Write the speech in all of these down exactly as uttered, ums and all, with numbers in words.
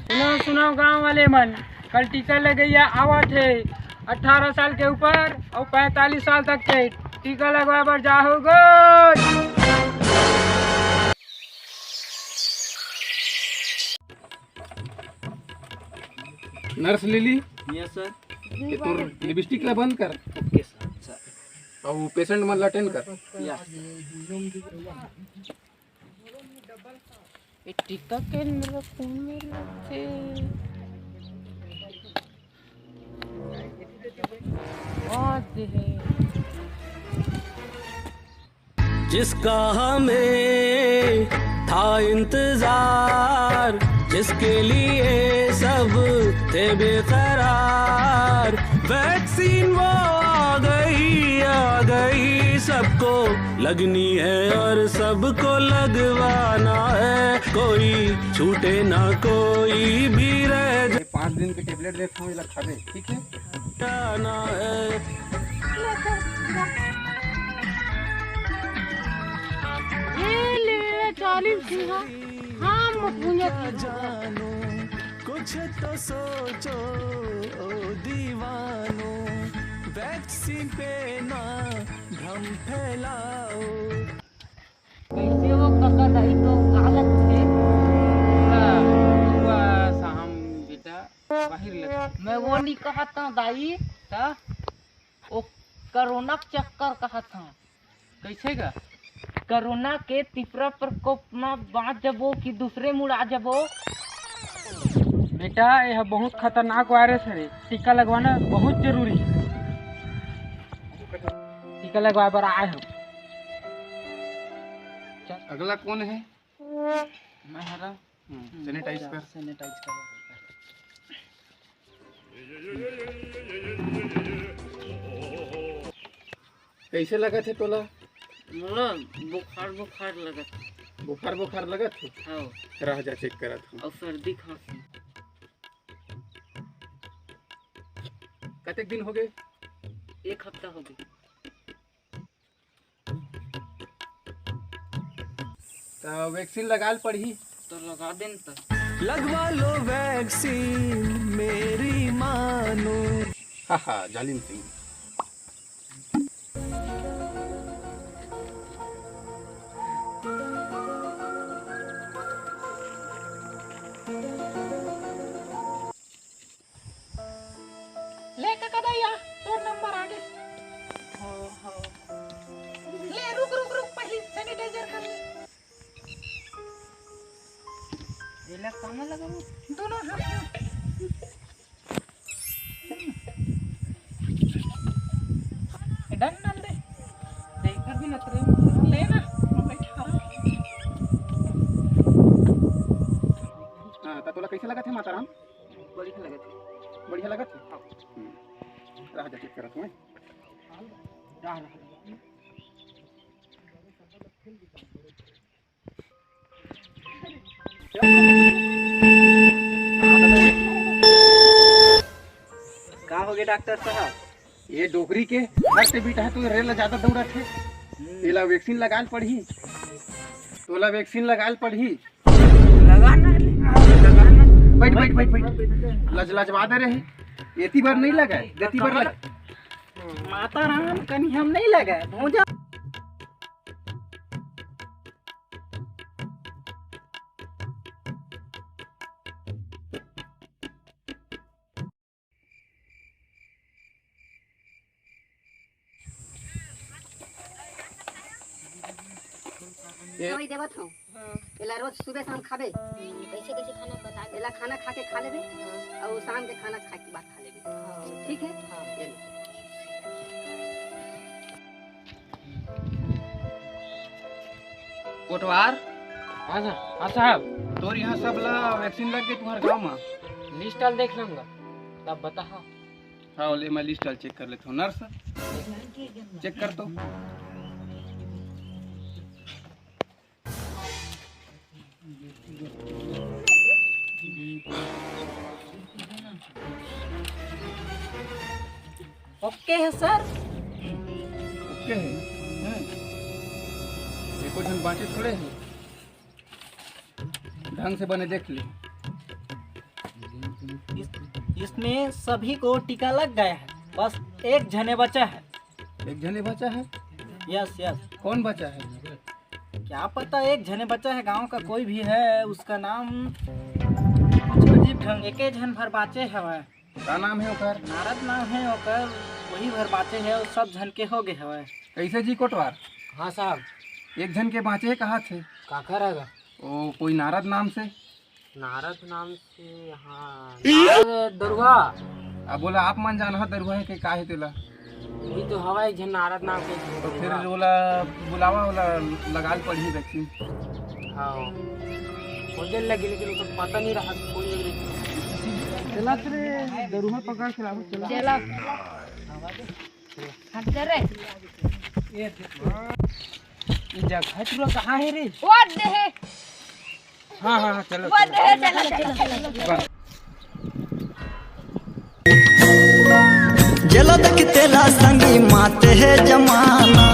सुनो, सुनो गांव वाले मन, कल टीका लगइया आवत हे, अठारह साल के ऊपर अउ पैंतालीस साल तक के टीका लगवाए बर जाहू गो। Nurse Lily, yes sir. ये तोर लिपस्टिक ला बंद कर। Okay sir. सर। अउ पेशेंट मन ला अटेंड कर। यस। ये टीका केंद्र कोन मेर लगथे? आ दे हे। जिसका हमें था इंतजार, जिसके लिए सब थे बेकरार, वैक्सीन वो आ गई, आ गई, सबको लगनी है और सबको लगवाना है, कोई छूटे ना कोई भी रह ये पाँच दिन के टेबलेट देत हूँ, एला खाबे, ठीक है? जाना है। ये ले, चालीस सिंहा। हाँ, मत भूंजा। जानो, कुछ तो सोचो, ओ दीवानो, वैक्सीन पे ना भ्रम फैलाओ। कैसे वो कका दाई तो कालत थे? साहम बेटा, बाहिर लग। मैं वो नहीं कहा था दाई। ता? ओ कोरोना के चक्कर कहा था। कैसे का? कोरोना के तीसरा प्रकोप में बाँच जबो कि दूसरे मुड़ा जबो? बेटा, यह बहुत खतरनाक वायरस हरे, टीका लगवाना बहुत जरूरी है। टीका लगवाए बर आए हो। अगला कौन है? मैं हरा। हम्म, सैनिटाइज कर। सैनिटाइज कर। कैसे लगत हे तोला? मोला बुखार बुखार लगत हे। बुखार बुखार लगत हे? हाँ। रह जा, चेक करत हूँ। और सर्दी खांसी। कतेक दिन हो गए? एक हफ्ता हो गए। त वैक्सीन लगाल पड़ही। तो लगा देन त। लगवा लो वैक्सीन, मेरी मानो। हा हा, जालिम सिंह। ले कका दैया, तोर नंबर आ गे। हो, हो। ले, रुक, रुक, रुक, पहली सैनिटाइजर कर ले। एला कामा लगाबो? दोनों हाथ में। डन डाल दे। देखा भी नतरे। ले ना, बैठा। हाँ, त तोला कैसे लगत हे माताराम? बढ़िया लगत हे। बढ़िया लगत हे? हाँ। हम्म। रह जा, चेक करत हूँ। रह, रह। का हो गया डॉक्टर साहब? ये डोकरी के हर से बीटा है तो ये रेल ज्यादा दौड़त हे। हम्म। एला वैक्सीन लगाल पड़ही। तोला वैक्सीन लगाल पड़ही। लगा ना ले, लगा ना। बैठ, बैठ, बैठ, बैठ। लज-, लजवा दे रहे। एती बर नहीं लगा, देती बर लगा। माता राम कनी हम नहीं लगा, भौजा। ये दवाई देवत हूँ। हाँ। एला रोज सुबह शाम खाबे। कैसे कैसे खाना बता दे। एला खाना खा के खा लेबे। हाँ। और शाम के खाना खा के बाद खा लेबे। हाँ। ठीक है? हाँ। ये ले। कोटवार। हाँ सर। हाँ साहब। तोर यहाँ सब ला वैक्सीन लग गए तुम्हारे गांव में? लिस्ट आल देख लूंगा, तब बता। हाँ। हाँ, ले मैं लिस्ट आल चेक कर लेता हूँ। नर्स, चेक कर तो। ओके है सर। ओके है। हम्म। एको झन बाँचे थोड़े है। ढंग से बने देख ले। इसमें सभी को टीका लग गया है, बस एक झने बचा है। एक झने बचा है? Yes, yes. कौन बचा है? क्या पता, एक झने बचा है, गांव का कोई भी है, उसका नाम कुछ अजीब ढंग, एके झन भर बाचे हवय। का नाम है ओकर? नारद नाम है ओकर, वही भर बाचे है, अउ सब झन के हो गए हवय। कैसे जी कोटवार? हाँ साहब। एक झन के बाचे कहा थे? काकर है? ओ, कोई नारद नाम से? नारद नाम से, हाँ, नारद दरुहा। अब बोला, आप मन जानहा दरुहा है के का है तेला? वही तो हवा एक झन नारद नाम के एक झन तो फिर दरुहा। ओला बुलावा, ओला लगा ल पड़ही वैक्सीन। हाँ, खोजे लगी, लेकिन ओकर पता नहीं रहा कि कोई एक चला रे, दरुहा पकड़ के लाओ, चला। चला। हट कर रे। ये जगह टूरा कहाँ है रे? वो दे है। हाँ, हाँ, हाँ, चलो, वो चलो। दे है, चला, चला, चला। जेला देख तेला संगी माते है जमाना,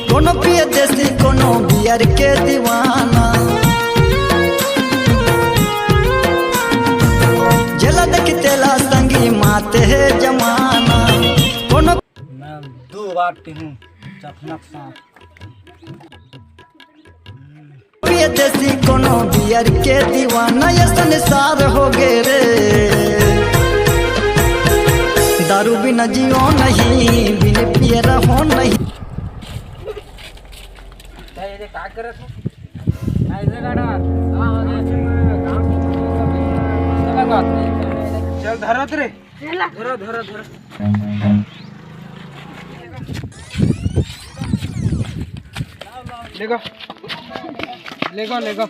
कोनो पिए देसी, कोनो बियर के दीवाना। जेला देख तेला संगी माते है जमाना, कोनो मैं दो बार पीहूँ चखना के साथ। पिए देसी कोनो बियर के दीवाना, ये संसार हो गे रे। दारू बिना जियो नहीं, बिन पिए रहो नहीं। क्या ये का करत हो? ऐसे गाड़ा। हाँ, हाँ, हाँ। चल, धरत रे। धरा, धरा, धरा। लेगो, लेगो, लेगो।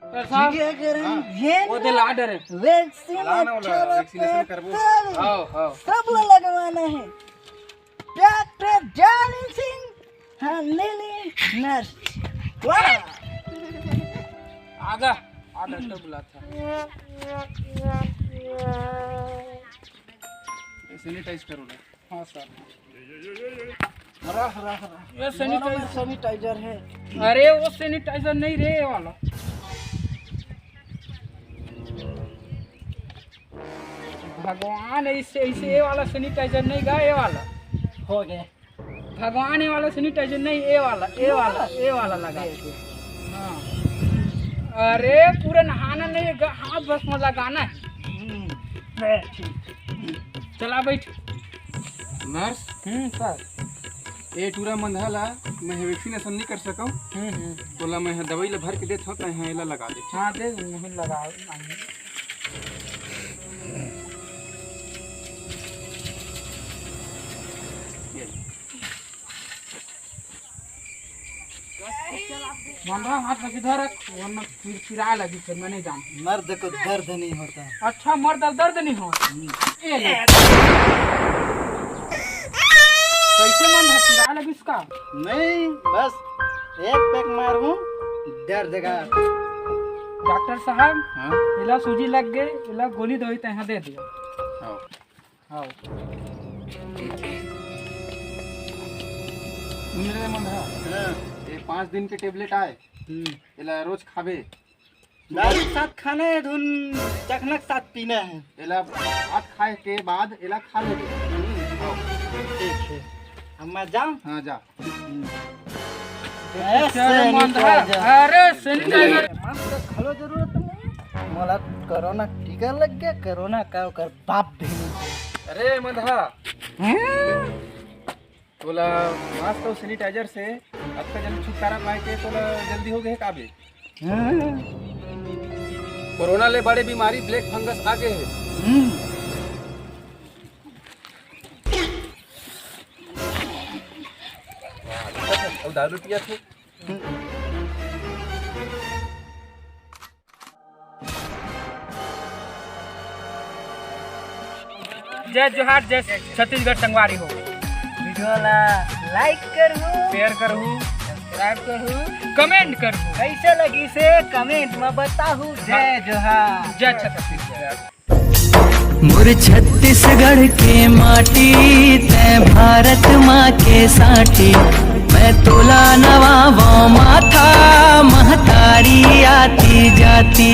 सर साहब, ठीक है, कह रहे हैं, हाँ। ये वो दे ला डरे। वैक्सीन ला ना, अच्छा वाला लगता है, वैक्सीनेशन करबो। तब हाँ, हाँ। सब लोग लगवाना है। डॉक्टर जानी सिंह, हाँ, ले ले, नर्स। वाह। आगा, आगा, तो बुला था। ये सैनिटाइज करो ना। हाँ सर। हरा, हरा, हरा। ये सैनिटाइजर। सैनिटाइजर है। अरे, वो सैनिटाइजर नहीं रे, ये वाला। भगवान, ऐसे, ऐसे ये वाला सैनिटाइजर नहीं गा, ये वाला। हो गए। भगवान, ये वाला सैनिटाइजर नहीं, ये वाला, ये वाला, ये वाला लगा। हाँ। अरे, पूरा नहाना नहीं है, ग-, हाथ बस में लगाना है। हम्म, ठीक। चला बैठ। नर्स? हम्म, सर। ए टूरा मंधा ला मैं वैक्सीनेशन नहीं कर सकूं। हम्म, हम्म। तोला मैं दवाई ला भर के देत हूं, तैं एला लगा दे। हाँ, दे, नहीं लगा। ये ले। मंधा, हाथ लगी धर, वरना फिर चिरा लगी, फिर मैं नहीं जानता। मर्द को दर्द नहीं होता। अच्छा, मर्द को दर्द नहीं होता। हम्म। ये ले। कैसे मंधा, चिरा लगी इसका? नहीं, बस एक पैक मारूं, दर्द का। डॉक्टर साहब, हाँ? इला सूजी लग गई, इला गोली दवाई तैं दे दिया। हाँ। हाँ। सुन रे मंधा, हाँ। ये पाँच दिन के टेबलेट आए, हम्म। एला रोज खाबे। दारू के साथ खाना है, धुन चखना के साथ पीना है। एला भात खाए के बाद एला खा लेबे। हम्म। हाँ। ठीक है, अब मैं जाऊँ? हाँ, जा। ऐसे चल, नहीं मंधा। किया जाए। अरे, सैनिटाइजर। मास्क का घलो जरूरत नहीं। मोला कोरोना टीका लग गया, कोरोना का ओकर बाप भी नहीं। अरे, मंधा। हैं? तोला मास्क और सैनिटाइजर से अतका जल्दी छुटकारा पाए के तोला जल्दी हो गए का बे? हैं? कोरोना ले बड़े बीमारी ब्लैक फंगस आ गए है। हम्म। अउ दारू पिया थे। जय जोहार, जय छत्तीसगढ़ संगवारी हो। वीडियो ला लाइक करहू, शेयर करहू, सब्सक्राइब करहू, कमेंट करहू। कैसे लगी से कमेंट में बताहू। जय जोहार। जय छत्तीसगढ़। मोर छत्तीसगढ़ के माटी, तैं भारत माँ के साटी। मैं तोला नवावों माथा, महतारी आती जाती।